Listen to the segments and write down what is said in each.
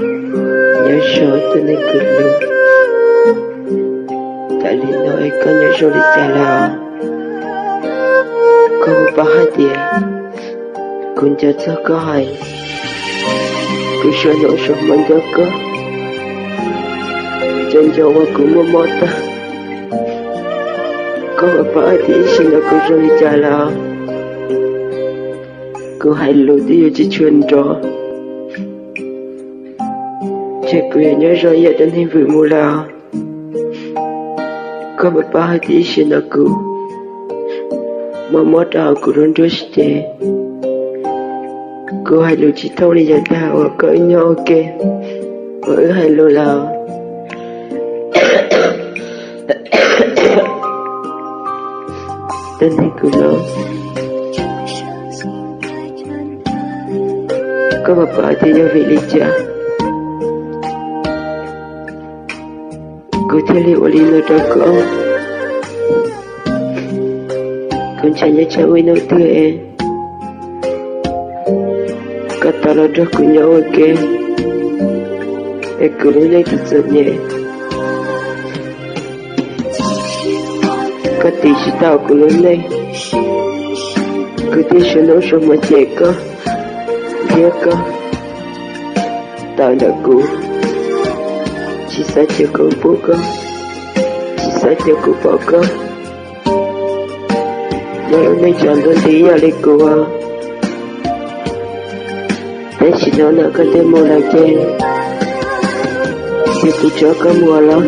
Nyob zoo tus neeg kuv hlub, cas li no es koj nyob zoo li cas lawm? Koj puas paub hais tias kuv nco txog koj hais, kuv suav hnub suav hmo nco koj, nco nco ua kuv muaj mob tag. Koj puas paub hais tias ib sim no kuv zoo li cas lawm? Kuv hais lus twb yuav tsis tshua nrov, ces kuv yuav nyob zoo ib yam tus neeg vwm mus lawm. Koj puas paub hais tias ib sim no kuv mob mob rau hauv kuv lub nruab siab ces kuv hais lus tsis thooj li yav tag uas koj wb nyob ua ke, uas wb hais lus lawm. Tus neeg kuv hlub, koj puas paub tias yog vim li cas kuv thiaj li ua li no rau koj? Kuv ntshai nyob tsam muaj ib hnub twg es koj tau los nrog kuv nyob ua ke, es kuv lub neej txom txom nyem, koj tiv tsis tau kuv lub neej, kuv thiaj suav hnub suav hmo cem koj, ntiab koj, tawm ntawm kuv, tsis xav cia kuv pub koj, tsis xav cia kuv pom koj. Nyob lub neej tsaus ntuj nti ib yam li kuv, tab sis hnub no koj twb mus lawm ces, ces kuv tso koj mus los.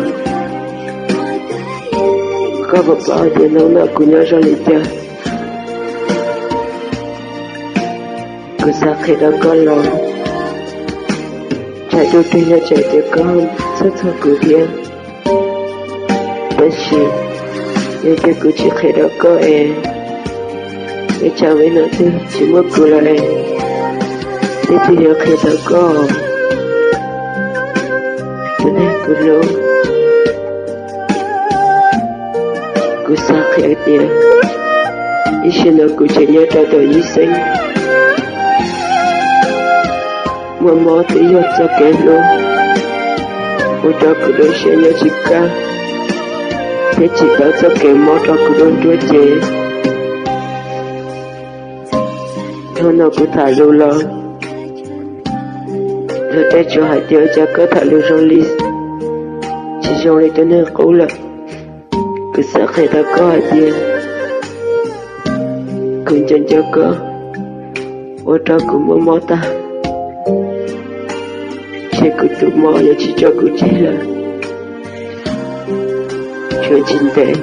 Koj puas paub tias hnub no kuv nyob zoo li cas? Kuv xav qhia rau koj los, tsam tus twg yog tsam tias koj txhawj txog kuv thiab. Tab sis yog tias kuv tsis qhia rau koj es, es tsam muaj ib hnub twg tsis muaj kuv lawm es, twb tsis yog qhia rau koj. Tus neeg kuv hlub, kuv xav qhia tias ib sim no kuv tseem nyob rau tom ib xeeb. Muaj mob twb yog txoj kev hlub, ua rau kuv lub siab nyob tsis kaj, thiab tsim tau txoj kev mob rau kuv lub nruab cev. Hnub no kuv tham lus los, luag tej tsuas hais tias ua cas koj tham lus zoo li, tsis zoo li tus neeg qub lawm. Kuv xav qhia rau koj hais tias, kuv nco nco koj, ua rau kuv muaj mob tag, ces kuv tus mob yuav tsis tso kuv tseg lawm. Tshuav tsis ntev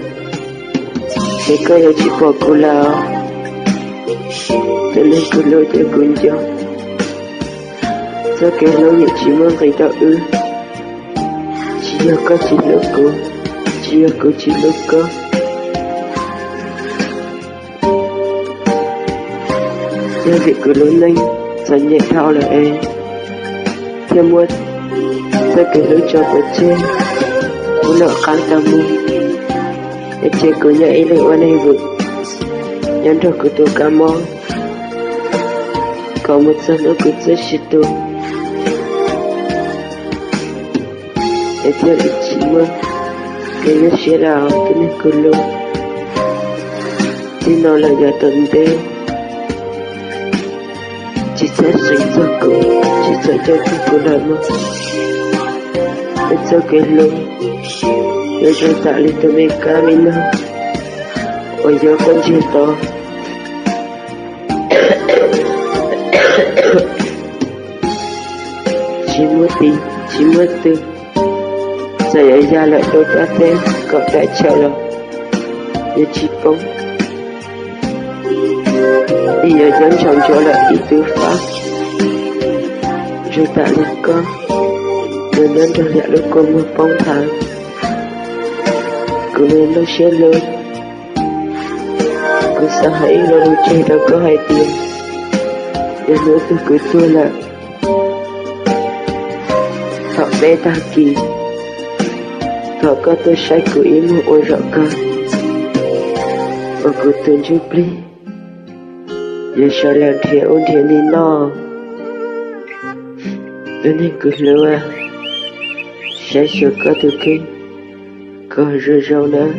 ces koj yuav tsis pom kuv lawm. Tus neeg kuv hlub thiab kuv nco, txoj kev hlub yeej tsis muaj nqis rau wb. Tsis yog koj tsis hlub kuv, tsis yog kuv tsis hlub koj. Yog vim kuv lub neej txom nyem dhau lawm es thiaj muab txoj kev hlub tso pov tseg, kuv lawm qab tau mus, es cia kuv nyob ib leeg ua neeg vwm, nyob nrog kuv tus kab mob, kom mus txog hnub kuv txoj sia tu, es thiaj li tsis muaj kev nyuaj siab lawm tus neeg kuv hlub. Txij no lawm yav tom ntej, tsis txhob seev txog kuv, tsis txhob coj txog kuv lawm mog. Wb txoj kev hlub yuav zoo tam li tus me kab me noog uas yog koj ntsiag to. Tsis muaj tis, tsis muaj tw, txawm yuav ya lawm rau qab teb kaum daim chaw los yuav tsis poob. Ib yuav nyob ntshaus ntsuav lawm ib tug fab, zoo tam li koj, yuav nyob nrog yam lub kua muag poob nthav. Kuv lub siab hlub, kuv xav hais ib lo lus tseg rau koj hais tias, yog hnub twg kuv tuag lawm, thaum peb tag kis, thov koj tuaj saib kuv ib muag ua zaum kawg, uas kuv tus ntsuj plig yuav sawv los nrhiav ub nrhiav ni noj. Tus neeg kuv hlub, saib xyuas koj tus kheej kom zoo zoo nawb.